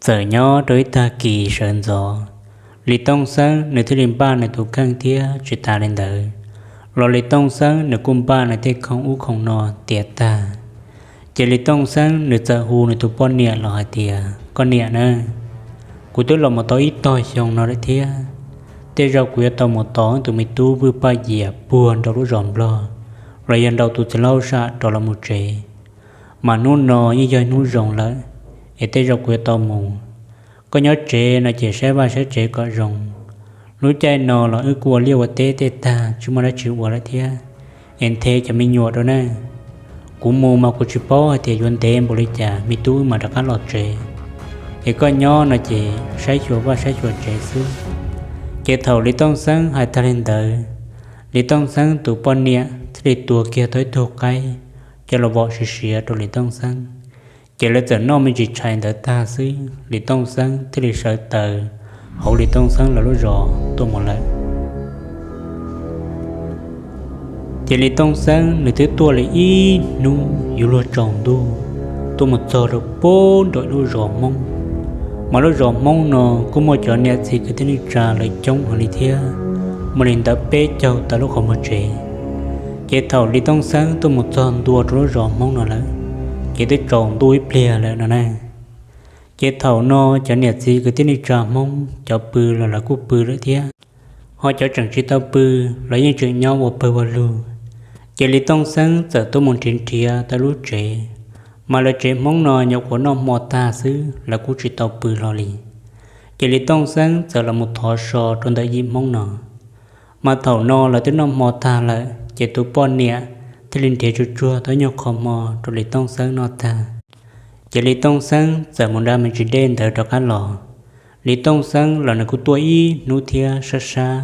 Txawm nyob rau ib tag kis sawv ntxov, Lis Tooj Xeeb nws thiaj li npaj nws tus kheej thiab tsis tas li ntawd los Lis Tooj Xeeb nws kuj npaj nws tej khoom ub khoom no tiav tag. Ces Lis Tooj Xeeb nws txawm hu nws tus poj niam los hais tias, Koj niam na, kuv twb los mus tau ib tog xyoo no lawm thiab, tej zaum kuv yuav tau mus tos tus me tub Vwj Paj Yias puag nraum lub zos Nplog los yog nraum tus txiv hlob sam rov los mus tsev. Mas hnub no yeej yog hnub zoo lawm, es tej zaum kuv yuav tau mus. Koj nyob tsev no ces saib vaj saib tsev kom zoo. Lub caij no los wb kuj ua liaj ua teb tej tag tsis muaj dab tsi ua lawm thiab, es nthe cov me nyuam rau na. Kuv mus mas kuv tsis paub hais tias yuav ntev npaum li cas me tub wb mam rov qab los tsev. Es koj nyob no ces saib xyuas vaj saib xyuas tsev xwb. Ces thaum Lis Tooj Xeeb hais tag li ntawd, Lis Tooj Xeeb tus poj niam thiaj li tua kiag tau ib tug qaib coj los vom siav siav rau Lis Tooj Xeeb. Ces lawv txawm noj me ntsis tshais ntawd tag xwb, Lis Tooj Xeeb thiaj li sawv taws hauv Lis Tooj Xeeb lawv lub zos tuaj mus lawm. Ces Lis Tooj Xeeb nws twb tuaj li ib hnub yuav luag tsaus ntuj tuaj mus txog rau puag nraum lub zos Hmoob. Mas lub zos Hmoob no kuj muaj cov niam txiv kwv tij neej tsa lawv coob heev li thiab, muaj li ntawm peb caug tawm lub qhov muag tsev. Ces thaum Lis Tooj Xeeb tuaj mus txog ntua rau lub zos Hmoob no lawm, ces twb tsaus ntuj ib pliag lawm no na. Ces thaum no cov niam txiv kwv tij neej tsa Hmoob cov pw los lawv kuj pw lawm thiab, ho cov tseem tsis tau pw los yeej tseem nyob ua pawg ua lug. Ces Lis Tooj Xeeb txawm tuaj mus nrhiav nrhiav tau lub tsev, mas lawv tsev Hmoob no nyuam qhuav noj hmo tag xwb lawv kuj tsis tau pw hlo li. Ces Lis Tooj Xeeb txawm los mus thov so rau ntawm yim Hmoob no. Mas thaum no lawv twb noj hmo tag lawm ces tus poj niam thiaj li nrhiav tsuag tsuag tau nyuag qho hmo rau Lis Tooj Xeeb noj tag. Ces Lis Tooj Xeeb txawm mus nrhiav me ntsis dej ntawd rov qab los. Lis Tooj Xeeb los nws kuj tuaj ib hnub thiab sab sab,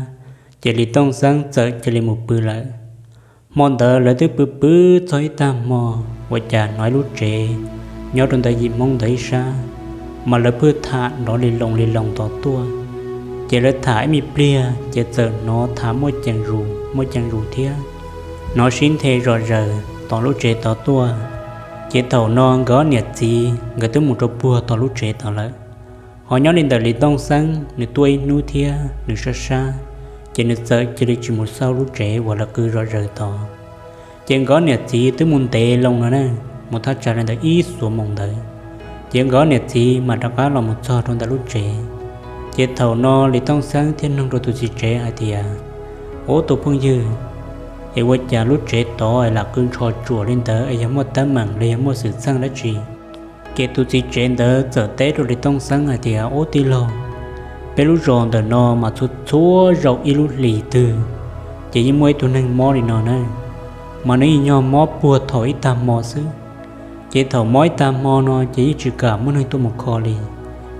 ces Lis Tooj Xeeb txawm cia li mus pw lawm. Hmo ntawd lawv twb pw pw txog ib tag hmo, ua cas hnov ib lub tsev nyob rau ntawm yim Hmoob ntawd ib sab, mas lawv pheej tham nrov li loo li loo tod tuaj. Ces lawv tham ib me pliag ces txawm hnov tham muaj ceem zus muaj ceem zus thiab hnov sib nthe zom zaws tom lub tsev tod tuaj. Ces thaum no nkawd ob niam txiv nkawd twb mus rau puag tom lub tsev tod lawm. Ho nyob li ntawm Lis Tooj Xeeb nws tuaj ib hnub thiab nws sab sab, ces nws txawm cia li tsis mus xauj lub tsev uas lawv qw zom zaws tod. Ces nkawd ob niam txiv twb mus ntev loo no na, mus thaj tsam li ntawm ib xuab moos ntawd, ces nkawd ob niam txiv mam rov qab los mus txog rau ntawm lub tsev. Ces thaum no Lis Tooj Xeeb thiaj nug rau tus txiv tsev hais tias, Ub tus phooj ywg, es ua cas lub tsev tod es lam qw ntsho tsuam li ntawd es yog muaj teeb meem los yog muaj xwm txheej dab tsi? Ces tus txiv tsev ntawd txawm teb rau Lis Tooj Xeeb hais tias, Ub tij laug, peb lub zos ntawm no mas txhua txhua zaum ib lub hlis twg ces yeej muaj ib tug neeg mob li no na, mas nws yeej yog mob puag thaum ib tag hmo xwb. Ces thaum mob ib tag hmo no ces yeej tsis kam muaj neeg tuaj mus kho li,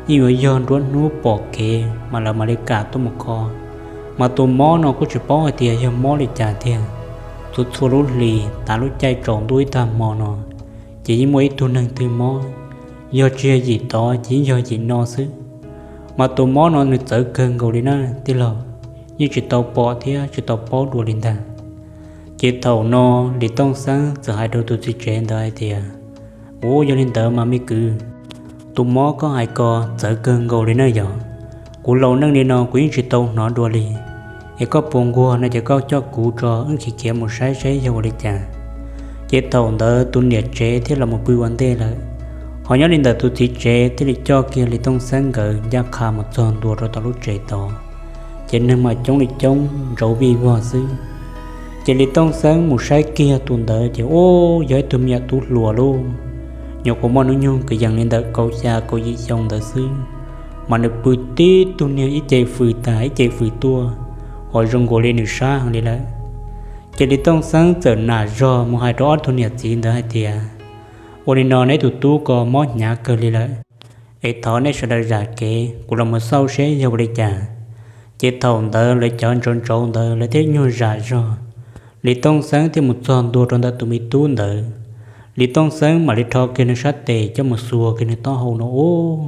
yeej yuav yog nruab hnub pom kev mas lawv mam li kam tuaj mus kho. Mas tus mob no kuj tsis paub hais tias yog mob li cas tiag. Txhua txhua lub hlis tav lub caij tsaus ntuj ib tag hmo no ces yeej muaj ib tug neeg twg mob, yog tsis yog yim tod ces yeej yog yim no xwb. Mas tus mob no nws txawv kawg nkaus li na tij laug, yeej tsis tau pom thiab tsis tau paub dua li ntag. Ces thaum no Lis Tooj Xeeb txawm hais rau tus txiv tsev ntawd hais tias, Ub yog li ntawd mas me kwv, tus mob koj hais ko txawv kawg nkaus li na yog, kuv laus neej li no kuv yeej tsis tau hnov dua li. Es koj puas nquag no ces koj coj kuv tso wb khiav khiav mus saib saib yog ua li cas. Ces thaum ntawd tus niam tsev thiaj los mus pw ua ntej lawm, ho nyob li ntawm tus txiv tsev thiaj li coj kiag Lis Tooj Xeeb nkawd ncaj qha mus txog ntua rau tom lub tsev tod. Ces neeg mas coob li coob ntsauv vij vog xwb. Ces Lis Tooj Xeeb mus saib kiag tus ntawd ces ub yog ib tug me nyuam tub hluas lauj, nyuam qhuav muaj hnub nyoog kwv yees li ntawm kaum xya kaum yim xyoo ntawd xwb, mas nws pw tib tug niag ib ce fws tas ib ce fws tuaj, ho zoo nkaus li nws sab heev li lawm. Ces Lis Tooj Xeeb txawm nam zog mus hais rau ob tug niam txiv ntawd hais tias, Ua li no neb tus tub ko mob hnyav kawg li lawm, es thov neb sawv daws zam kev kuv los mus xauj seb yog ua li cas. Ces thaum ntawd lawv cov ntsauv ntsauv ntawd lawv thiaj nyuag zam zog, Lis Tooj Xeeb thiaj mus txog ntua rau ntawm tus me tub ntawd. Lis Tooj Xeeb mam li rho kiag nws sab tes coj mus xuas kiag nws taub hau no ub,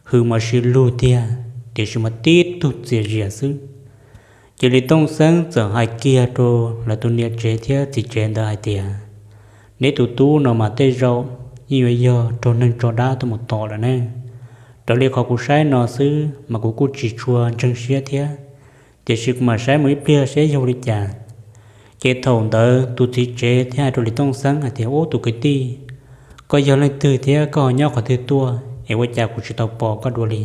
hws mas sib lug tiag, tiam sis mas tib tug txias zias xwb. Ces Lis Tooj Xeeb txawm hais kiag rau lawv tus niam tsev thiab txiv tsev ntawd hais tias, Neb tus tub no mas tej zaum yeej yuav yog raug neeg tso dab tuaj mus tom lawm ne. Raws li qhov kuv saib no xwb mas kuv kuj tsis tshua ntseeg siab thiab, tiam sis kuv mam saib mus ib pliag seb yog li cas. Ces thaum ntawd tus txiv tsev thiaj hais rau Lis Tooj Xeeb hais tias, Ub, tus kwv tij, koj yog leej twg thiab koj ho nyob qhov twg tuaj es ua cas kuv tsis tau pom koj dua li?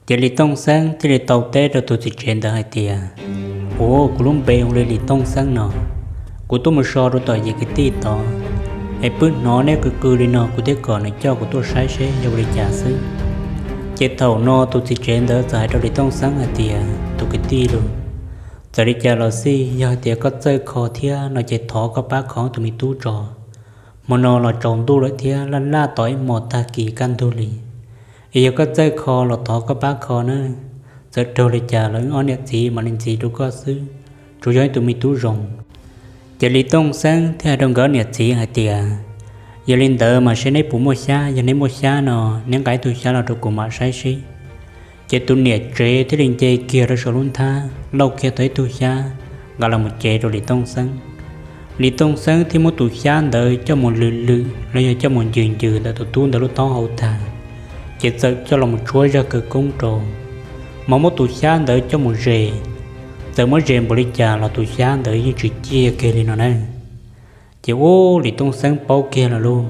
Ces Lis Tooj Xeeb thiaj li tau teb rau tus txiv tsev ntawd hais tias, Ua, kuv lub npe hu li Lis Tooj Xeeb no, kuv tuaj mus so rau tom yim kwv tij tod, es pw hnov neb qw qw li no kuv thiaj kom nws coj kuv tuaj saib seb yog ua li cas xwb. Ces thaum no tus txiv tsev ntawd txawm hais rau Lis Tooj Xeeb hais tias, Tus kwv tij lauj, txawm li cas los xij, yog hais tias koj txawj kho thiab no ces thov koj pab kho tus me tub tso. Hmo no los tsaus ntuj lawm thiab laj laj tos ib hmos tag kis kaj ntug li, es yog koj txawj kho los thov koj pab kho nawb. Txawm raug li cas los wb ob niam txiv mam li ntxiv rau koj xwb, tsuas yog ib tug me tub zoo. Ces Lis Tooj Xeeb thiaj hais rau nkawd niam txiv hais tias, Yog li ntawd mas seb neb puas muaj xyab, yog neb muaj xyab no neb nqa ib tug xyab los rau kuv mam saib seb. Ces tus niam tsev thiaj li nce kiag rau saum lub nthab lauj kiag tau ib tug xyab nqa los mus cev rau Lis Tooj Xeeb. Lis Tooj Xeeb thiaj muab tus xyab ntawd coj mus lwm lwm los yog coj mus ncws ncws ntawm tus tub ntawd lub taub hau tag, ces txawm coj los mus tshuab zaj khawv koob rau, mas muab tus xyab ntawd coj mus zes. Txawm muab zes npaum li cas los tus xyab ntawd yeej tsis ciaj kiag li no na. Ces ub, Lis Tooj Xeeb paub kiag lawm lauj.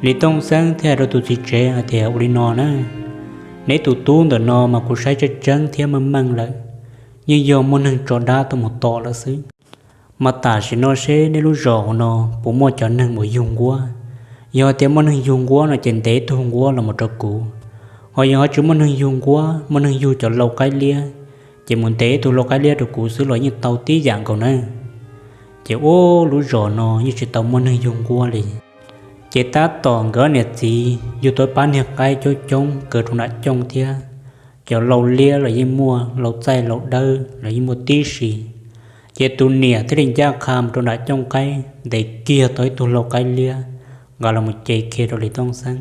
Lis Tooj Xeeb thiaj hais rau tus txiv tsev hais tias, Ua li no na, neb tus tub ntawm no mas kuv saib tseeb tseeb thiab meej meej lawm, yeej yog muaj neeg tso dab tuaj mus tom lawm xwb. Mas tam sim no seb neb lub zos hauv no puas muaj cov neeg uas yug nquab. Yog tias muaj neeg yug nquab no ces ntes ib tug nquab los mus rau kuv. Ho yog ho tsis muaj neeg yug nquab, muaj neeg yug cov lau qaib liab, ces mus ntes ib tug lau qaib liab rau kuv xwb los yeej tau tib yam nkaus na. Ces ub, lub zos no yeej tsis tau muaj neeg yug nquab li. Ces tab tom nkawd niam txiv yug tau pab niag qaib coob coob kaw rau nram cooj thiab. Cov lau liab los yeej muaj, lau txaij lau dawb los yeej muaj tib si. Ces tus niam thiaj li ncaj qha mus rau nram cooj qaib ntes kiag tau ib tug lau qaib liab nqa los mus cev kiag rau Lis Tooj Xeeb.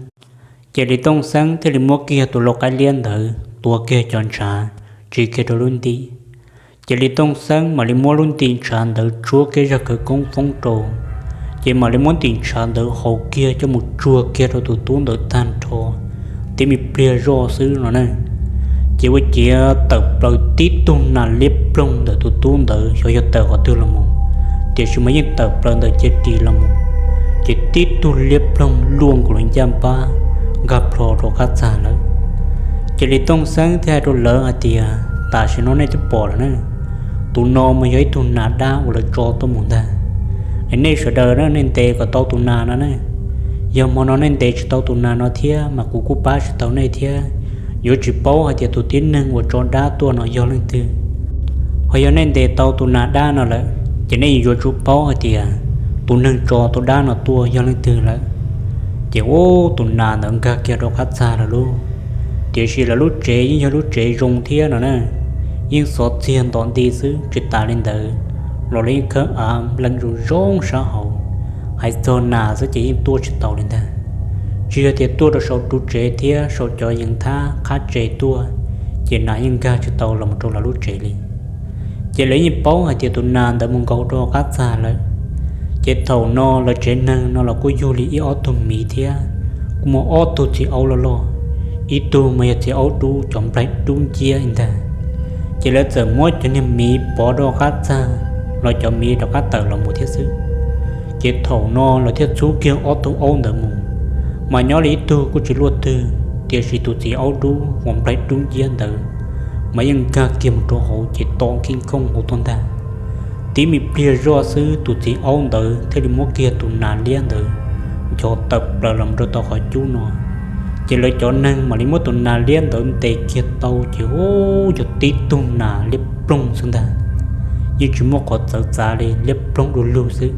Ces Lis Tooj Xeeb thiaj li muab kiag tus lau qaib liab ntawd tua kiag cov ntshav, tsis kiag rau lub ntim. Ces Lis Tooj Xeeb mam li muab lub ntim ntshav ntawd tshuab kiag zaj khawv koob foob rau, ces mam li muab ntim ntshav ntawd haus kiag coj mus tsuag kiag rau tus tub ntawd tag nrho. Tib me pliag zoj xwb no na, ces ua ciav tawm plaws tib tug nas liab ploog ntawm tus tub ntawd xyov yog tawm qhov twg los mus, tiam sis mas yeej tawm plaws ntawm cia ris los mus, ces tib tug liab ploog luaj nkaus li ncaj npab, nkag plho rau qab txag lawm. Ces Lis Tooj Xeeb thiaj hais rau lawv hais tias, Tam sim no nej twb pom lawm na, tus no mas yog ib tug nas dab uas lawv tso tuaj mus ntag. Es nej sawv daws na, nej ntes kom tau tus nas no na. Yog hmo no nej ntes tsis tau tus nas no thiab mas kuv kuj pab tsis tau nej thiab, yuav tsis paub hais tias tus tib neeg uas tso dab tuaj no yog leej twg. Ho yog nej ntes tau tus nas dab no lawm, ces nej yuav tsum paub hais tias tus neeg tso tus dab no tuaj yog leej twg lawm. Ces ub, tus nas ntawd nkag kiag rau qab txag lawm lauj. Tiam sis lawv lub tsev yeej yog lub tsev zoo thiab no na, yeej xov txiag ntom nti xwb. Tsis tas li ntawd los lawv yeej khawb av npleem zoo zoo sab hauv, hais txog nas xwb ces yeej tuaj tsis tau li ntag. Tsis yog tias tuaj rau saum ru tsev thiab saum cov yees thab qhab tsev tuaj, ces nas yeej nkag tsis tau los mus rau lawv lub tsev li. Ces lawv yeej paub hais tias tus nas ntawd mus nkaum rau qab txag lawm. Ces thaum no lawv tsev neeg no los kuj yug li ib ob tug miv thiab, kuj muaj ob tug txiv aub loj loj, ib tug mas yog txiv aub dub cov nplaig dub nciab li ntag. Ces lawv txawm muab cov niag miv pov rau qab txag los cov miv rov qab tawm los mus thiab xwb. Ces thaum no lawv thiaj txhub kiag ob tug aub ntawd mus, mas nyob li ib tug kuj tsis luaj twg, tiam sis tus txiv aub dub uas nplaig dub nciab ntawd mas yeej nkag kiag mus rau hauv ces tom kiej nkooj hauv tuaj ntag. Tib me pliag zoj xwb tus txiv aub ntawd thiaj li muab kiag tus nas liab ntawd nchos tawm plaws los rau tom qhov cub no. Ces lawv cov neeg mam li muab tus nas liab ntawd ntes kiag tau ces ub, yog tib tug nas liab ploog xwb ntag, yeej tsis muaj qhov txawv txav li, liab ploog du lug xwb.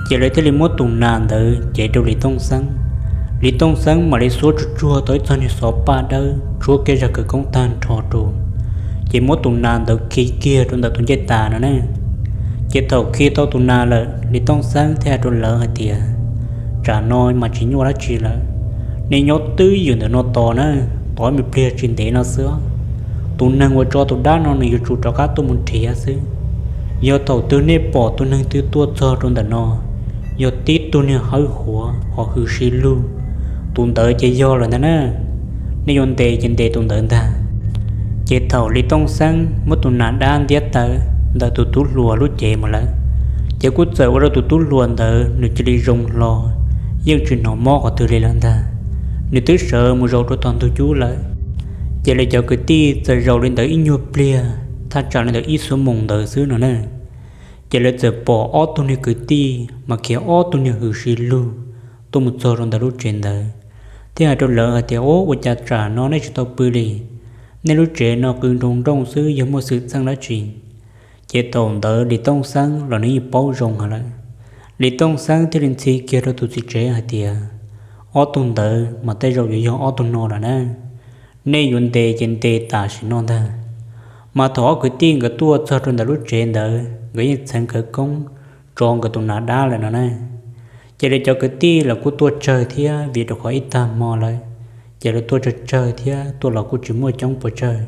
Ces lawv thiaj li muab tus nas ntawd cev rau Lis Tooj Xeeb. Lis Tooj Xeeb mam li xuab tsuag tsuag tau ib txog niag xov paj dawb tshuab kiag zaj khawv koob tag nrho rau, ces muab tus nas ntawd khi kiag rau ntawm tus ncej tas no na. Ces thaum khi tau tus nas lawm, Lis Tooj Xeeb thiaj hais rau lawv hais tias, Tsam no mas tsis nyuaj dab tsi lawm, nej nyob twj ywm ntawm no tos na, tos ib me pliag tsis ntev no xwb, tus neeg uas tso tus dab no nws yuav tsum rov qab tuaj mus nrhiav xwb. Yog thaum twg nej pom tus neeg twg tuaj txog rau ntawm no, yog tib tug niag hawb huav ho hws si lug, tus ntawd ces yog lawm ntag na. nej yuav ntes ces ntes tus ntawd ntag. Ces thaum Lis Tooj Xeeb muab tus nas dab ntiab tawm ntawm tus tub hluas lub cev mus lawm, ces kuj txawm ua rau tus tub hluas ntawd nws cia li zoo hlo, yeej tsis hnov mob qhov twg li lawm ntag. Nws twb sawv mus zaum rau tom ntug cub lawm. Ces lawv cov kwv tij txawm zaum li ntawd ib nyuag pliag, thaj tsam li ntawm ib xuab moos ntawd xwb no na. Ces lawv txawm pom ob tug niag kwv tij mas khiav ob tug niag hws si lug tuaj mus txog rau ntawm lub tsev ntawd, thiab hais rau lawv hais tias, Ub, ua cas tsam no nej tsis tau pw li? Nej lub tsev no qw nroo nrooj xwb, yog muaj xwm txheej dab tsi? Ces thaum ntawd Lis Tooj Xeeb los nws yeej paub zoo heev lawm. Lis Tooj Xeeb thiaj li ntxhi kiag rau tus txiv tsev hais tias, Ob tug ntawd mas tej zaum yuav yog ob tug no lawm na. Nej yuav ntes ces ntes tam sim no ntag. Mas thaum ob kwv tij nkawd tuaj txog rau ntawm lub tsev ntawd, nkawd yeej txheev khawv koob tso nkawd tus nas dab lawm no na. Ces lawv cov kwv tij los kuj tuaj tsawg thiab, vim rau qhov ib tag hmo lawm, ces lawv tuaj tsawg tsawg thiab, tuaj los kuj tsis muaj coob pes tsawg.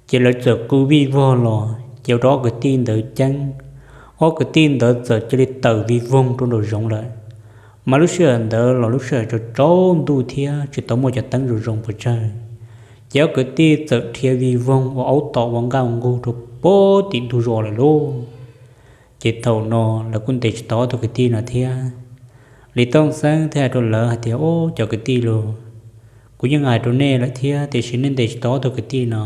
Ces lawv txawm qw vij vog los, ces ua rau ob kwv tij ntawd ceeb. Ob kwv tij ntawd txawm cia li tawm vij voog rau nraum zoov lawm. Mas lub sij hawm ntawd los lub sij hawm tsaus ntuj thiab tsis tau muaj cov teeb zoo zoo pes tsawg, ces ob kwv tij txawm dhia vij voog ua aub tom ua nqaj ua nqug rau pem tim ntug zos lawm lauj. Ces thaum no lawv kuj ntes tsis tau ob tug kwv tij no thiab. Lis Tooj Xeeb thiaj hais rau lawv hais tias, Ub, cov kwv tij lauj, kuv yeej hais rau nej lawm thiab, tiam sis nej ntes tsis tau ob tug kwv tij no,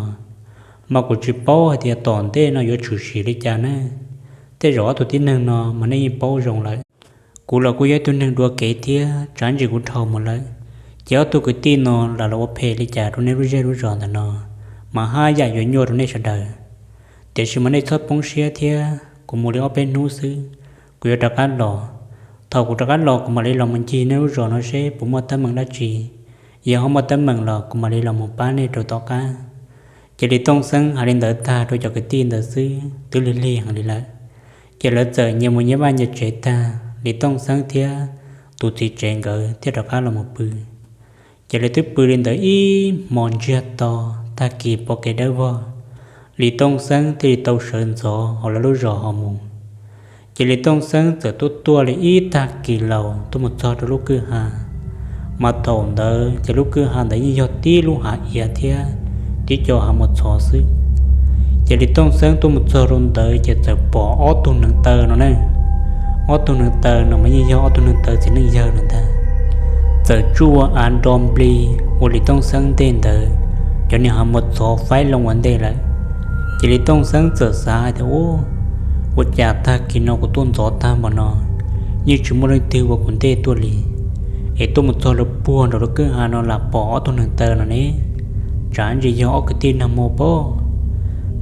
mas kuv tsis paub hais tias tom ntej no yuav tshwm sim li cas ne. Tej zaum ob tug tib neeg no mas nej yeej paub zoo lawm. Kuv los kuj yog ib tug neeg dua kev thiab, tsam ntsis kuv dhau mus lawm, ces ob tug kwv tij no lam los ua phem li cas rau nej lub zej lub zos ntawm no, mas haj yam yuav nyuaj rau nej sawv daws. Tiam sis mas nej txhob poob siab thiab, kuv mus li ob peb hnub xwb, kuv yuav rov qab los. Thaum kuv rov qab los kuv mam li los mus ncig nej lub zos no seb puas muaj teeb meem dab tsi. Yog ho muaj teeb meem los kuv mam li los mus pab nej rau tom qab. Ces Lis Tooj Xeeb hais li ntawd tag rau cov kwv tij ntawd xwb twb lig lig heev li lawm. Ces lawv txawm nyias mus nyias vaj nyias tsev tag, Lis Tooj Xeeb thiab tus txiv tsev nkawd thiaj rov qab los mus pw. Ces lawv twb pw li ntawd ib hmo ntsiag to, tag kis pom kev dawb vog, Lis Tooj Xeeb thiaj li tau sawv ntxov hauv lawv lub zos ho mus. Ces Lis Tooj Xeeb txawm tuaj tuaj li ib tag kis laus tuaj mus txog rau lub kwj ha. Mas thaum ntawd ces lub kwj ha ntawd yeej yog tib lub hav iav thiab tib co hav mos txhov xwb. Ces Lis Tooj Xeeb tuaj mus txog rau ntawd ces txawm pom ob tug neev taw no ne. Ob tug neev taw no mas yeej yog ob tug neev taw txiv neej yawg lawm ntag. Txawm tsuj av nro nplig ua Lis Tooj Xeeb ntej ntawd, cov niag hav mos txhov faib loo ua ntej lawm. Ces Lis Tooj Xeeb txawm xav hais tias, Ub, ua cas tag kis no kuv tuaj ntxov tag npaum no, yeej tsis muaj leej twg ua kuv ntej tuaj li, es tuaj mus txog lawv puag nram lub kwj ha no lam pom ob tug neev taw no ne, tsam ntsis yog ob kwv tij nag hmo pob.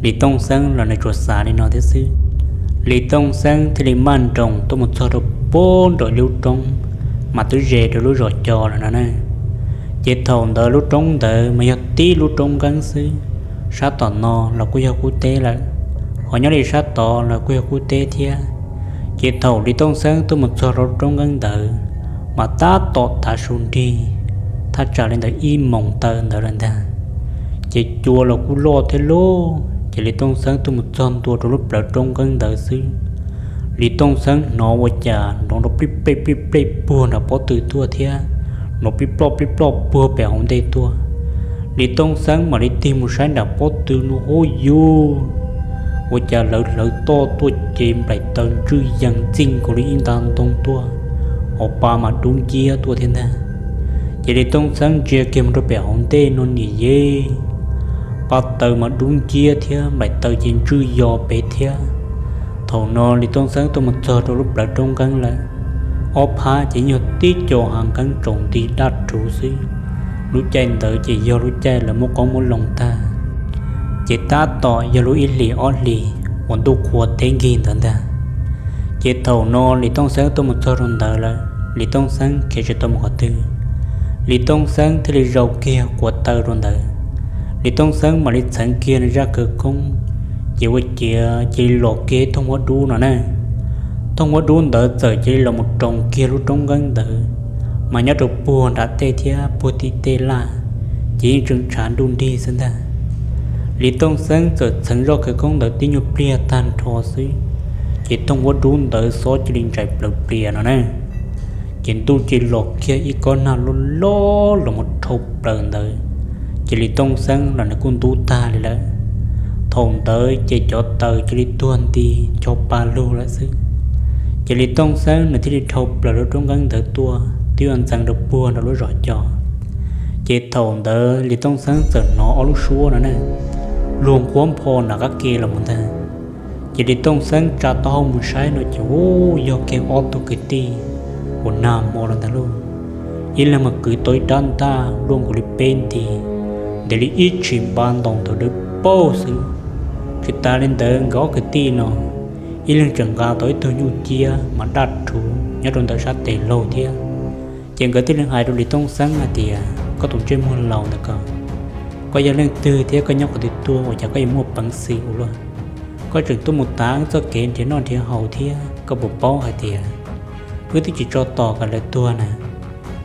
Lis Tooj Xeeb los nws tsuas xav li no thiab xwb. Lis Tooj Xeeb thiaj li maj nroos tuaj mus txog rau puag nram ib lub roob, mas twb ze rau lub zos co lawm no na. Ces thaum ntawd lub roob ntawd mas yog tib lub roob nqeeb xwb, sab tom no los kuj yog qub teb lawm, ho nyob li sab tod los kuj yog qub teb thiab. Ces thaum Lis Tooj Xeeb tuaj mus txog rau lub roob nqeeb ntawd, mas tab tom tav su nrig, thaj tsam li ntawm ib moos taw ntawd lawm ntag. Ces cua los kuj loj thiab lauj, ces Lis Tooj Xeeb tuaj mus txog ntua rau lub plawv roob nqeeb ntawd xwb, Lis Tooj Xeeb hnov ua cas nrov nrov plij plej plij plej puag nram pob tw tuaj thiab, nrov plij ploj plij ploj puag pem hauv ntej tuaj. Lis Tooj Xeeb mam li tig mus saib nram pob tw no, huj yus, ua cas lawv hlawv toj tuaj ces nplaim taws ntswj yees txij nkaus li ib nta ntoo tuaj, hauv pa mas dub nciab tuaj thiab ntag. Ces Lis Tooj Xeeb ntsia kiag mus rau pem hauv ntej no niam yej, pa taws mas dub nciab thiab nplaim taws ces ntswj yos pem thiab. Thaum no Lis Tooj Xeeb tuaj mus txog rau lub plawv roob nqeeb lawm, ob phab ces yog tib co hav nqeeb tsaus nti daj rhuv xwb. Lub caij ntawd ces yog lub caij lawv muab qoob muab loo tag, ces tab tom yog lub ib hlis ob hlis uas ntuj qhua teb nkig ntawd ntag. Ces thaum no Lis Tooj Xeeb tuaj mus txog rau ntawd lawm, Lis Tooj Xeeb khiav tsis tau mus qhov twg. Lis Tooj Xeeb thiaj li zaum kiag quav taw rau ntawd. Lis Tooj Xeeb mam li txheev kiag nws zaj khawv koob, ces ua ciav cia li los kiag ib thooj huab dub no na. Thooj huab dub ntawd txawm cia li los mus roos kiag lub roob nqeeb ntawd, mas nyob rau puag nram tej thiab puag tim tej laj, ces yeej tseem tshav nruj nrig xwb ntag. Lis Tooj Xeeb txawm txheev zaj khawv koob ntawd tib nyuag pliag tag nrho xwb, ces thooj huab dub ntawd xob cia li ntsais plaws plias no na. Ces ntuj cia li los kiag ib kob nag loj loj los mus dhau plaws ntawd. Ces Lis Tooj Xeeb los nws kuj ntub tag li lawm. Thaum ntawd ces cov taws cia li tuag nti ncho pa lug lawm xwb. Ces Lis Tooj Xeeb nws thiaj li dhau plaws lub roob nqeeb ntawd tuaj twb yuav ntxeev rau puag nram lub zos Co. Ces thaum ntawd Lis Tooj Xeeb txawm hnov ob lub suab no ne, luag nquab npho nram qab ke los mus ntag. Ces Lis Tooj Xeeb tsa taub hau mus saib no ces ub, yog kiag ob tug kwv tij uas nag hmo los ntag lauj. Ib leeg mas kwv tau ib rab ntaj luaj nkaus li peb nti, ntev li ib tshim npa ntaus ntawd dawb paug xwb. Tsis tas li ntawd nkawd ob kwv tij no, ib leeg tseem nqa tau ib tug nyuj ciab mas daj rhuv nyob rau ntawm sab tes laug thiab. Ces nkawd thiaj li hais rau Lis Tooj Xeeb hais tias, koj tus ntsej muag laus ntawm ko, koj yog leej twg thiab koj nyob qhov twg tuaj ua cas koj yuav muaj peev xwm ua luaj? Koj tseem tuaj mus tav wb txoj kev nrhiav noj nrhiav haus thiab, koj puas paub hais tias wb twb tsis tso tom kom lawv tuag na,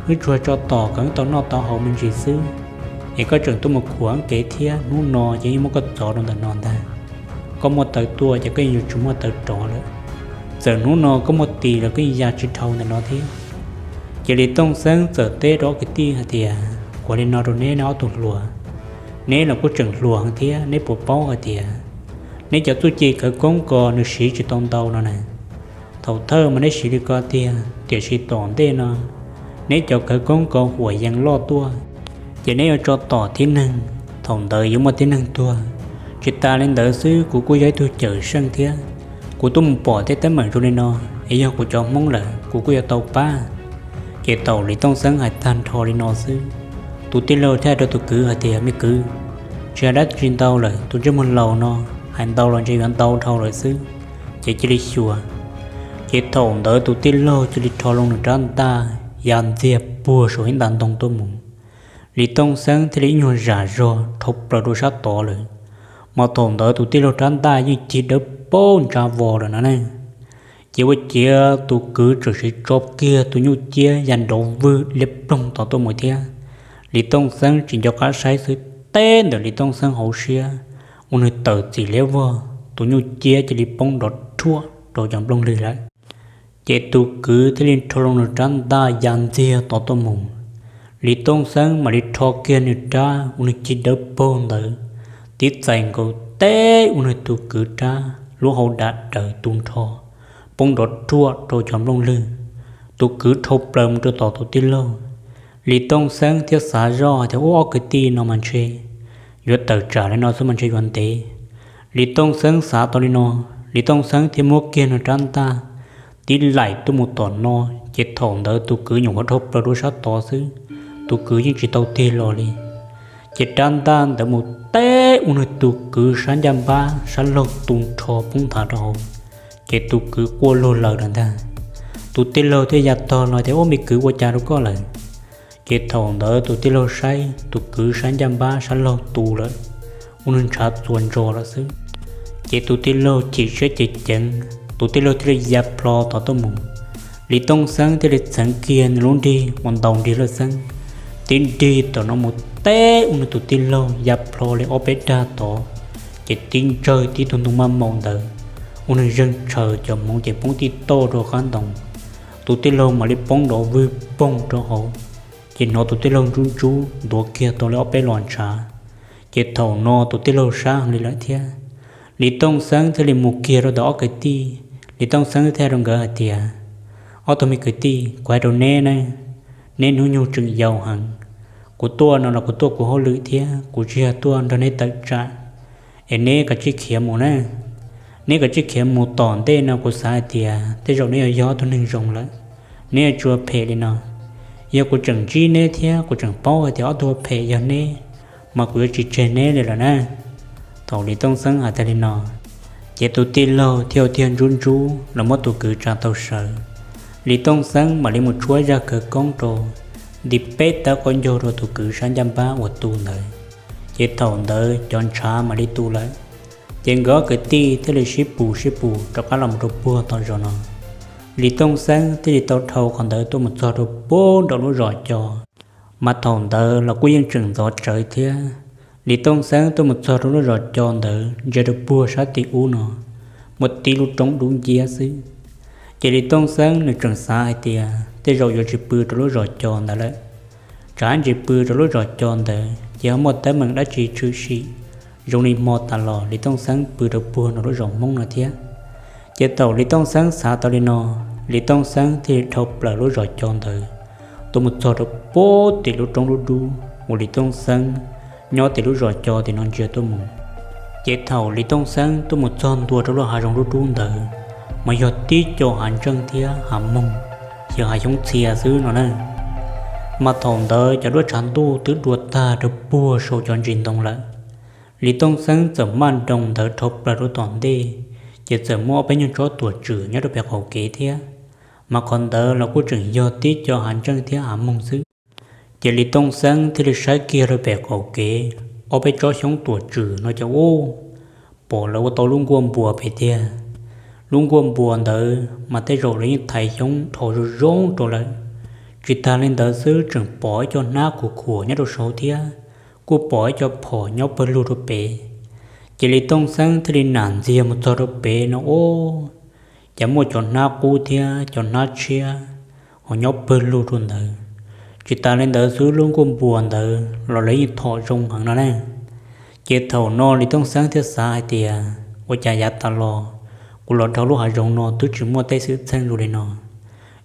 wb tsuas tso tom kom wb tau noj tau haus me ntsis xwb, es koj tseem tuaj mus khuam wb kev thiab, hnub no ces yeej muab koj txov rau ntawm no ntag. Koj muaj taw tuaj ces koj yeej yuav tsis muaj taw rov lawm. Txawm hnub no koj muaj tis los koj yeej ya tsis dhau ntawm no thiab. Ces Lis Tooj Xeeb txawm teb rau ob kwv tij hais tias, ua li no rau neb, neb ob tug hluas, neb los kuj tseem hluas heev thiab, neb puas paub hais tias neb cov txuj ci khawv koob ko nws siv tsis tau ntau no na? Thaum thawj mas neb siv li ko tiag, tiam sis tom ntej no neb cov khawv koob ko huam yees loj tuaj, ces neb yuav tso tom tib neeg, thaum ntawd yuav muaj tib neeg tuag. Tsis tas li ntawd xwb, kuv kuj yog ib tug cawm seej thiab, kuv tuaj mus pom tej teeb meem zoo li no, es yog kuv cov Hmoob lawm kuv kuj yuav tau pab. Ces thaum Lis Tooj Xeeb hais tag nrho li no xwb, tus tij laug thiaj hais rau tus kwv hais tias, me kwv, tsis hais dab tsi ntau lawm, tus ntsej muag laus no hais ntau los ntshe yuav ntau dhau lawm xwb, ces cia li xyuas. Ces thaum ntawd tus tij laug cia li rho loo nws rab ntaj ya ntxiag puag saum ib nta ntoo tuaj mus. Lis Tooj Xeeb thiaj li ib nyuag zam zog dhau plaws rau sab tod lawm, mas thaum ntawd tus tij laug rab ntaj yeej cig dawb paug ntsa vos lawm no ne. Ces ua ciav tus kwv txawm siv tso kiag tus nyuj ciab ya nrov vwg liab ploog tod tuaj mus thiab. Lis Tooj Xeeb tsis nco qab saib xwb, teb ntawm Lis Tooj Xeeb hauv siab, ua nws tawm txim liab vog, tus nyuj ciab cia li poob nrov rhuaj rau cov nplooj lwg lawm. Ces tus kwv thiaj li rho loo nws rab ntaj ya ntxiag tod tuaj mus. Lis Tooj Xeeb mam li rho kiag nws rab ua nws cig dawb paug ntawd, tib txais nkaus teb ua nws tus kwv rab lub hau dam daws tu nrho, poob nrov rhuaj rau cov nplooj lwg. Tus kwv dhau plaws mus rau tom tus tij laug. Lis Tooj Xeeb thiaj xav zoj tias, ub, ob kwv tij no mas ntshe yuav tawm tsam li no xwb mas ntshe yuav ntev. Lis Tooj Xeeb xav tau li no, Lis Tooj Xeeb thiaj muab kiag nws rab ntaj tib laim tuaj mus tom no, ces thaum ntawd tus kwv nyuam qhuav dhau plaws rau sab tod xwb, tus kwv yeej tsis tau tig los li. Ces rab ntaj ntawd mus teb ua nws tus kwv sab ncaj npab sab laug tu nrho poob nthav rau hauv, ces tus kwv quaj luag lawm lawm ntag. Tus tij laug thiaj ya tog los tias, ub, me kwv, ua cas rau koj lawm? Ces thaum ntawd tus tij laug saib tus kwv sab ncaj npab sab laug tu lawm, ua nws ntshav txuas ntsos lawm xwb. Ces tus tij laug chim siab ceev ceev, tus tij laug thiaj li ya plho tod tuaj mus. Lis Tooj Xeeb thiaj li txheev kiag nws lub nrig uas ntaus nrig lawj xeeb, tib nrig tom no mus teb ua nws tus tij laug ya plho li ob peb dag tod, ces tib ntsawg tib tug ntoo maj maum ntawd, ua nws zeeg tshaws cov hmoov ces poob tij tauj rau qab ntoo. Tus tij laug mam li poob nrov vwg poog rau hauv, ces hnov tus tij laug ntsub ntsub ntuav kiag tau li ob peb los ntshav. Ces thaum no tus tij laug sab heev li lawm thiab. Lis Tooj Xeeb thiaj li mus kiag rau ntawm ob kwv tij. Lis Tooj Xeeb thiaj hais rau nkawd hais tias, ob tug me kwv tij, kuv hais rau neb na, neb hnub nyoog tseem yau heev. Kuv tuaj no los kuv tuaj kuv hauj lwm thiab, kuv tsis yog tuaj nrog neb tawm tsam, es neb kav tsij khiav mus na. Neb kav tsij khiav mus, tom ntej no kuv xav hais tias tej zaum neb yuav yog ob tug neeg zoo lawm, neb yuav tsis ua phem li no. Yog kuv tseem ntsib neb thiab kuv tseem paub hais tias ob tug ua phem yog neb, mas kuv yuav tsis tseg neb li lawm na. Thaum Lis Tooj Xeeb hais tag li no, ces tus tij laug thiaj ua tiag ntsub ntsub los muab tus kwv tsa tau sawv. Lis Tooj Xeeb mam li mus tshuab zaj khawv koob rau, nti peb tawb qaub ncaug rau tus kwv sab ncaj npab uas tu ntawd. Ces thaum ntawd cov ntshav mam li tu lawm. Ces nkawd ob kwv tij thiaj li sib pus sib pus rov qab los mus rau puag tom zos no. Lis Tooj Xeeb thiaj li tau dhau qhov ntawd tuaj mus txog rau puag nram lub zos Co. Mas thaum ntawd los kuj yeej tseem ntxov tsawv thiab. Lis Tooj Xeeb tuaj mus txog rau lub zos Co ntawd ntsia rau puag sab tim ub no, muaj tib lub roob dub nciab xwb. Ces Lis Tooj Xeeb nws tseem xav hais tias tej zaum yuav tsis pw rau lub zos Co ntawd lawm, tsam ntsis pw rau lub zos Co ntawd ces ho muaj teeb meem dab tsi tshwm sim zoo li hmo tas los Lis Tooj Xeeb pw rau puag nram lub zos Hmoob no thiab. Ces thaum Lis Tooj Xeeb xav tau li no, Lis Tooj Xeeb thiaj li dhau plaws lub zos Co ntawd tuaj mus txog rau puag tim lub roob lub dub uas Lis Tooj Xeeb nyob tim lub zos Co tim no ntsia tuaj mus. Ces thaum Lis Tooj Xeeb tuaj mus txog ntua rau lub hav zoov dub dub ntawd, mas yog tib co hav ntseej thiab hav moog, yog hav xyoob txhia xwb no na. Mas thaum ntawd cov duab tshav ntuj twb dua tag rau puag saum cov ntsis ntoo lawm. Lis Tooj Xeeb txawm maj nroos ntawd dhau plaws rau tom ntej, ces txawm muaj ob peb nyuag tsob tuam tswm nyob rau pem qaum kev thiab, mas qhov ntawd los kuj tseem yog tib co hav ntseej thiab hav moog xwb. Ces Lis Tooj Xeeb thiaj li saib kiag rau pem qaum kev ob peb tsob xyoob tuam tswm no ces ub, pom lawv ua tau lub nkuaj npua pem tiag. Lub nkuaj npua ntawd mas tej zaum lawv yeej thaiv xyoob dhau zoo zoo rau lawm. Tsis tas li ntawd xwb, tseem pom ib co hnab khuam khuam nyob rau saud thiab, kuj pom ib co phom nyob pawg lug rau pem. Ces Lis Tooj Xeeb thiaj li nam ntxiag mus txog rau pem no ub, cas muaj cov hnab qub thiab cov hnab tshiab ho nyob pawg lug rau ntawd. Tsis tas li ntawd xwb, lub nkuaj npua ntawd los lawv yeej thom zoo heev no na. Ces thaum no Lis Tooj Xeeb thiaj xav hais tias ua cas yav tas los kuv los dhau lub hav zoov no twb tsis muaj tej xwm txheej zoo li no,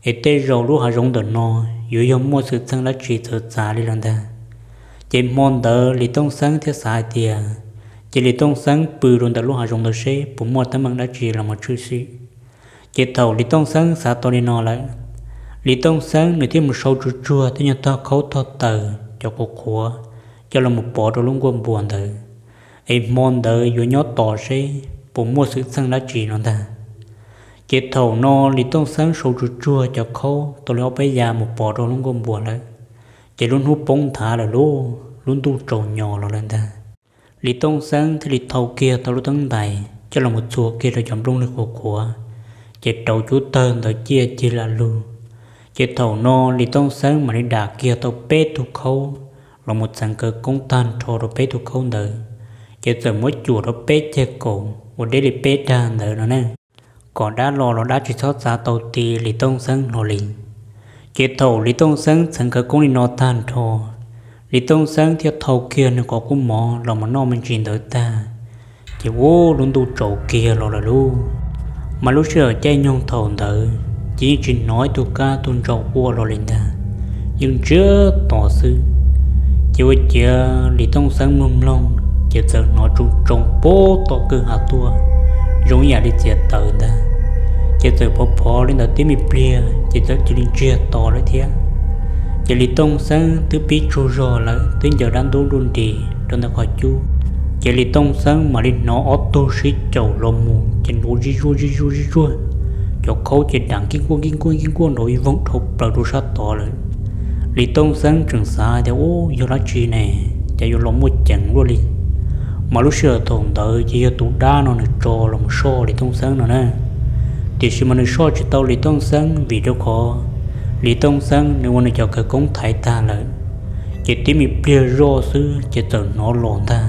es tej zaum lub hav zoov ntawm no yuav yog muaj xwm txheej dab tsi txawv txav li lawm ntag. Ces hmo ntawd Lis Tooj Xeeb thiaj xav hais tias, ces Lis Tooj Xeeb pw rau ntawm lub hav zoov ntawd seb puas muaj teeb meem dab tsi los mus tshwm sim. Ces thaum Lis Tooj Xeeb xav tau li no lawm, Lis Tooj Xeeb nws thiaj mus sau tsuag tsuag tej nyuag tog khaub tog taws cov qhuav qhuav coj los mus pov rau lub nkuaj npua ntawd, es hmo ntawd yuav nyob tos seb puas muaj xwm txheej dab tsi no ntag. Ces thaum no Lis Tooj Xeeb sau tsuag tsuag cov khaub tau li ob peb ya mus pov rau lub nkuaj npua lawm, ces lub hnub poob nthav lawm lauj, lub ntuj tsaus nyos los lawm ntag. Lis Tooj Xeeb thiaj li thau kiag tau lub teeb ntais coj los mus txhua kiag rau cov nplooj lwg qhuav qhuav, ces rauv cub tawg ntawd ciaj cig lam lug. Ces thaum no Lis Tooj Xeeb mam li dam kiag tau peb tug khaub los mus txheev khawv koob tag nrho rau peb tug khaub ntawd, ces txawm muab cuam rau peb ceg kaum uas deb li peb dag ntawd no ne, kom dab los los dab tsis txhob txav tau ti Lis Tooj Xeeb hlo li. Ces thaum Lis Tooj Xeeb txheev khawv koob li no tag nrho, Lis Tooj Xeeb thiaj thau kiag nws qhov kub mov los mus noj me ntsis ntawd tag, ces ub lub ntuj tsaus kiag los lawm lauj. Mas lub sij hawm caij nyoog thaum ntawd ces yeej tsis hnov ib tug kab tug ntsaum quaj los li ntag, yeej ntsiag to xwb. Ces ua ciav Lis Tooj Xeeb mloog mloog ces txawm hnov tsoo tsoo puag tom kwj ha tuaj, zoo ib yam li txiav taws ntag. Ces txawm phov phov li ntawd tib me pliag ces txawm cia li ntsiag to lawm thiab. Ces Lis Tooj Xeeb twb pib tsaug zog lawm, twb ncaws dab ntub nruj nris rau ntawm qhov cub. Ces Lis Tooj Xeeb mam li hnov ob tug sib caum los mus ces nrov zib zuag zib zuag zib zuag, cov khaub ces dam nkij nkuaj nkij nkuaj nkij nkuaj nrov ib voog dhau plaws rau sab tod lawm. Lis Tooj Xeeb tseem xav tias ub yog dab tsi ne, cas yuav los muaj ceev luaj li. Mas lub sij hawm thaum ntawd ces yog tus dab no nws tso los mus soj Lis Tooj Xeeb no na. Tiam sis mas nws soj tsis tau Lis Tooj Xeeb vim rau qhov Lis Tooj Xeeb nws ua nws cov khawv koob thaiv tag lawm. Ces tib me pliag zoj xwb ces txawm hnov los ntag,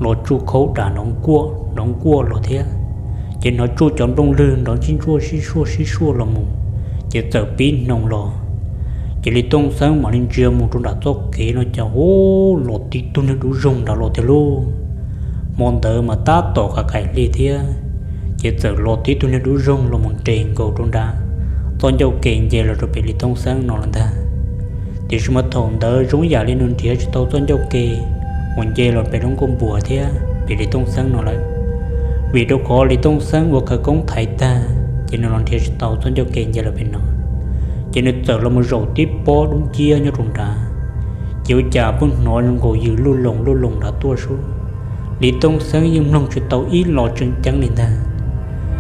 los tsuj khaub dam nrov nkuaj nrov nkuaj los thiab. Ces hnov tsuj cov nplooj lwg nrov sib ntsuaj sib suaj sib suaj los mus, ces txawm pib hnoos los. Ces Lis Tooj Xeeb mam li ntsia mus rau nram txoj kev no cas ub los tib tug niag dub zoog nrad los tiag lauj. Hmo ntawd mas tab tom qaim qaim hli thiab, ces txawm los tib tug niag dub zoog los mus nres nkaus rau nram txoj ncauj ke nce los rau pem Lis Tooj Xeeb no lawm ntag. Tiam sis mas thaum ntawd zoo yam li nws nrhiav tsis tau txoj ncauj ke uas nce los pem lub nkuaj npua thiab pem Lis Tooj Xeeb no lawm. Vim rau qhov Lis Tooj Xeeb ua khawv koob thaiv tag ces nws los nrhiav tsis tau txoj ncauj ke nce los pem no. Ces nws txawm los mus zaum tib pob dub nciab nyob rau nrad, ces ua cas pheej hnov zoo nkaus yws luj loos luj loos nrad tuaj sub. Lis Tooj Xeeb yeej mloog tsis tau ib los tseem ceeb li ntag.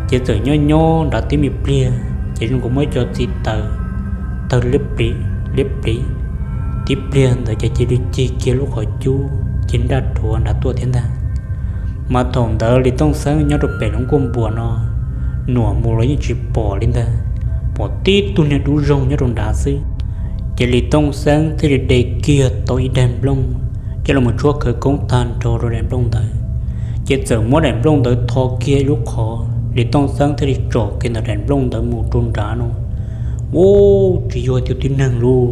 Ces txawm nyob nyob nrad tib me pliag ces zoo nkaus muaj ib co txiv taws tawg liab plis liab plis. Tib pliag ntawd ces cia li cig kiag lub qhov cub cig nraj rhuav nrad tuaj thiab ntag. Mas thaum ntawd Lis Tooj Xeeb nyob rau pem lub nkuaj npua no, nuam mus los yeej tsis pom li ntag, pom tib tug niag dub zoog nyob rau nrad xwb. Ces Lis Tooj Xeeb thiaj li de kiag tau ib daim nplooj coj los tshuab khawv koob tag nrho rau daim nplooj ntawd. Ces txawm muab daim nplooj ntawd tho kiag ib lub qhov, Lis Tooj Xeeb thiaj li tsom kiag ntawm daim nplooj ntawd mus rau nrad no. Ub, tsis yog tiag tib neeg lauj,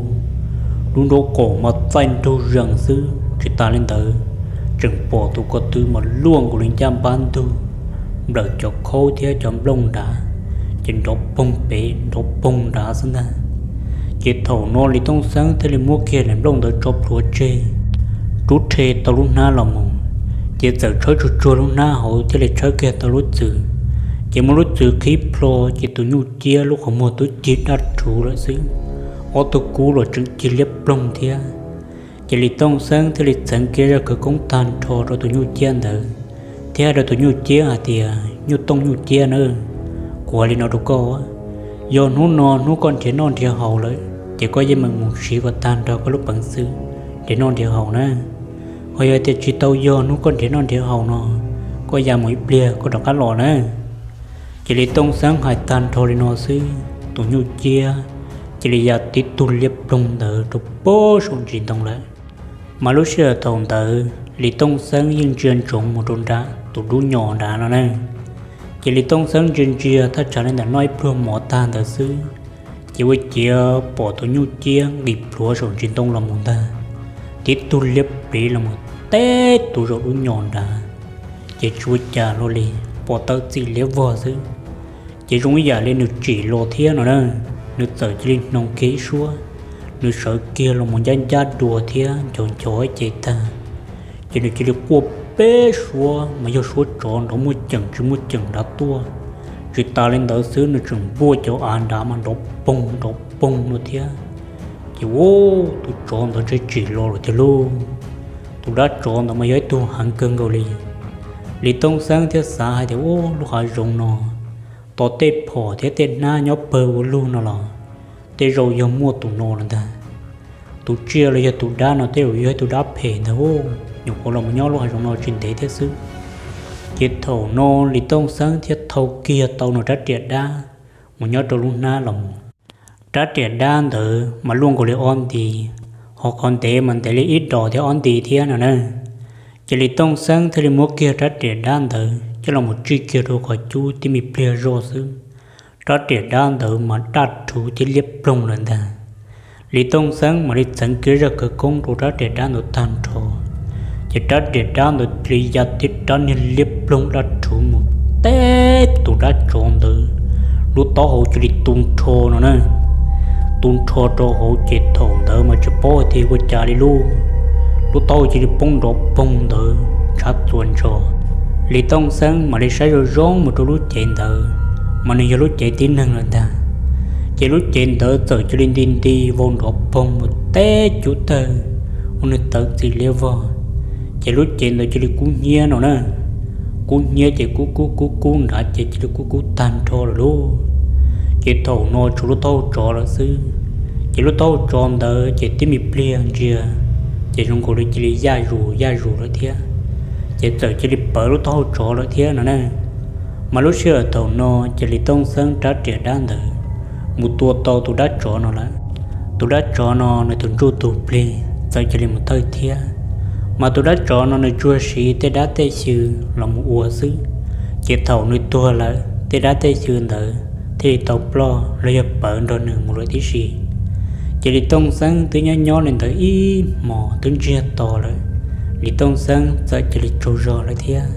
lub nraub qaum mas txaij nraug zees xwb, Tsis tas li ntawd, tseem pom tus ko tw mas luaj nkaus li ncaj npab ntug, nplawm cov khaub thiab cov nplooj nrad, ces nrov poog pem nrov poog nrad xwb ntag. Ces thaum no Lis Tooj Xeeb thiaj li muab kiag daim nplooj ntawd tso plhuav tseg, rub rhe tau lub hnab los mus, ces txawm tshawb tsuag tsuag lub hnab hauv thiaj li tshawb kiag tau lub txwv. Ces muab lub txwv qhib plho, ces tus nyuj ciab lub qhov muag twb cig daj rhuv lawm xwb, ob tug kub los tseem cig liab ploog thiab. Ces Lis Tooj Xeeb thiaj li txheev kiag zaj khawv koob tag nrho rau tus nyuj ciab ntawd, thiab hais rau tus nyuj ciab hais tias, Nyuj Tooj nyuj ciab na, kuv hais li no rau koj, yog hnub no hnub koj nrhiav noj nrhiav haus lawm ces koj yeej meem mus siv kom tag nrho koj lub peev xwm nrhiav noj nrhiav haus na. Ho yog tias tsis tau yog hnub koj nrhiav noj nrhiav haus no, koj ya mus ib pliag koj rov qab los na. Ces Lis Tooj Xeeb hais tag nrho li no xwb, tus nyuj ciab cia li ya tib tug liab ploog ntawd rau pem saum ntsis ntoo lawm. Mas lub sij hawm thaum ntawd Lis Tooj Xeeb yeej ntsia ntsoov mus rau nram tus dub nyos nrad no na. Ces Lis Tooj Xeeb ntsia ntsia thaj tsam li ntawm noj ib pluag mov tag ntawd xwb, ces ua ciav pom tus nyuj ciab nqis plhuav saum ntsis ntoo los mus ntag, tib tug liab pliv los mus teb tus zaum dub nyos nrad, ces tsis ua cas hlo li, pom tawm txim liab vog xwb. Ces zoo ib yam li nws tsim los thiab no na, nws txawm cia li hnoos kiag ib suab, nws sawv kiag los mus ncab ncab dua thiab nchov nchov ib ce tag, ces nws cia li quaj peb suab mas yog suab tsov nrov muaj ceem tsis muaj ceem nrad tuaj. Tsis tas li ntawd xwb, nws tseem npuaj cov av nrad mas nrov poog nrov poog no thiab. Ces ua, tus tsov ntawd ntshe tsim los lawm tiag lauj. Tus dab tsov ntawd mas yog ib tug heev kawg nkaus li. Lis Tooj Xeeb thiaj xav hais tias, Ua, lub hav zoov no tos tej phom thiab tej hnab nyob pawg ua luaj no los tej zaum yog muaj tus no lawm ntag. Tus tsiaj los yog tus dab no tej zaum yog ib tug dab phem ntag, nyuam qhuav los mus nyob lub hav zoov no tsis ntev thiab xwb. Ces thaum no Lis Tooj Xeeb thiaj thau kiag tau nws rab riam dab mus nyob rau lub hnab los mus. Rab riam dab ntawd mas luaj nkaus li ob nti, ho qhov ntev mas ntev li ib dos thiab ob nti thiab no na. Ces Lis Tooj Xeeb thiaj li muab kiag rab riam dab ntawd coj los mus tsij kiag rau qhov cub tib me pliag zoj xwb, rab riam dab ntawd mas daj rhuv thiab liab ploog lawm ntag. Lis Tooj Xeeb mam li txheev kiag zaj khawv koob rau rab riam dab ntawd tag nrho, ces rab riam dab ntawd cia li ya tib rab niag liab ploog daj rhuv mus teb tus dab tsov ntawd lub taub hau cia li tu nrho no na. Tu nrho rau hauv ces thaum ntawd mas tsis paub tias ua cas li lauj, lub taub hau cia li poob nrov poog ntawd ntshav txuas ntso. Lis Tooj Xeeb mam li saib zoo zoo mus rau lub cev ntawd, mas nws yog lub cev tib neeg lawm ntag. Ces lub cev ntawd txawm cia li nti nti vau nrov poog mus teb cub tawg ua nws tawm txim liab vog. Ces lub cev ntawd cia li kub hnyiab no na, kub hnyiab ces kub kub kub kub nrad ces cia li kub kub tag nrho lawm lauj. Ces thaum no tshuav lub taub hau tsov lawm xwb. Ces lub taub hau tsov ntawd ces tib me pliag ntsia ces zoo nkaus li cia li yaj zus yaj zus lawm thiab, ces txawm cia li pawv lub taub hau tsov lawm thiab no na. Mas lub sij hawm thaum no ces Lis Tooj Xeeb rab riam dab ntawd mus tua tau tus dab tsov no lawm. Tus dab tsov no nws tus ntsuj tus plig txawm cia li mus thawj thiab, mas tus dab tsov no nws tsuas siv tej dab tej xyw los mus ua xwb. Ces thaum nws tuag lawm tej dab tej xyw ntawd thiaj li tau ploj los yog pawv nrog nws mus lawm tib si. Ces Lis Tooj Xeeb twb nyob nyob li ntawd ib hmos twb ntsiag to lawm, Lis Tooj Xeeb txawm cia li tsaug zog lawm thiab.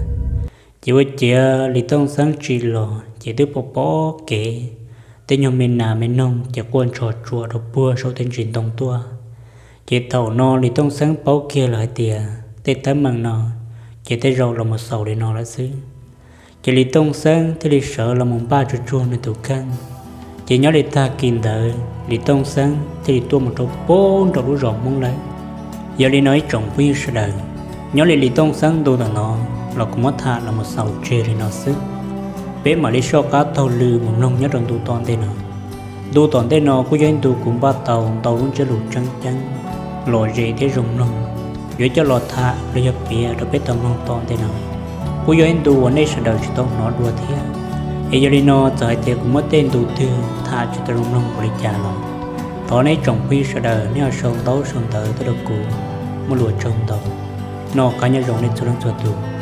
Ces ua ciav Lis Tooj Xeeb tsim los ces twb pom pom kev, tej nyuag me nas me noog ces quaj ntshos tsuas rau puag saum tej ntsis ntoo tuaj. Ces thaum no Lis Tooj Xeeb paub kiag lawm hais tias tej teeb meem no ces tej zaum los mus xaus li no lawm xwb. Ces Lis Tooj Xeeb thiaj li sawv los mus npaj tsuag tsuag nws tus kheej. Ces nyob li tag kis ntawd Lis Tooj Xeeb thiaj li tuaj mus rau puag nraum lub zos Hmoob lawm. Yog li no ib tsoom phooj ywg sawv daws, nyob li Lis Tooj Xeeb ntu ntawm no los kuv muab tham los mus xaus tseg li no xwb. Peb mam li soj qab taug lw mus mloog nyob rau ntu tom ntej no. Ntu tom ntej no kuj yog ib ntu kuv npaj tau ntau lub ntsiab lus tseeb ceeb, lom zem thiab zoo mloog, yuav coj los tham los yog piav rau peb tau mloog tom ntej no. Kuj yog ib ntu uas nej sawv daws tsis tau hnov dua thiab. Es yog li no txawm hais tias kuv muab tej ntu twg tham tsis tau zoo mloog ua li cas los thov nej tsoom phooj ywg sawv daws nej ho sau ntaub sau ntawv tuaj rau kuv, muaj lus ua tsaug ntau. Noj qab nyob zoo nej txhua leej txhua tus.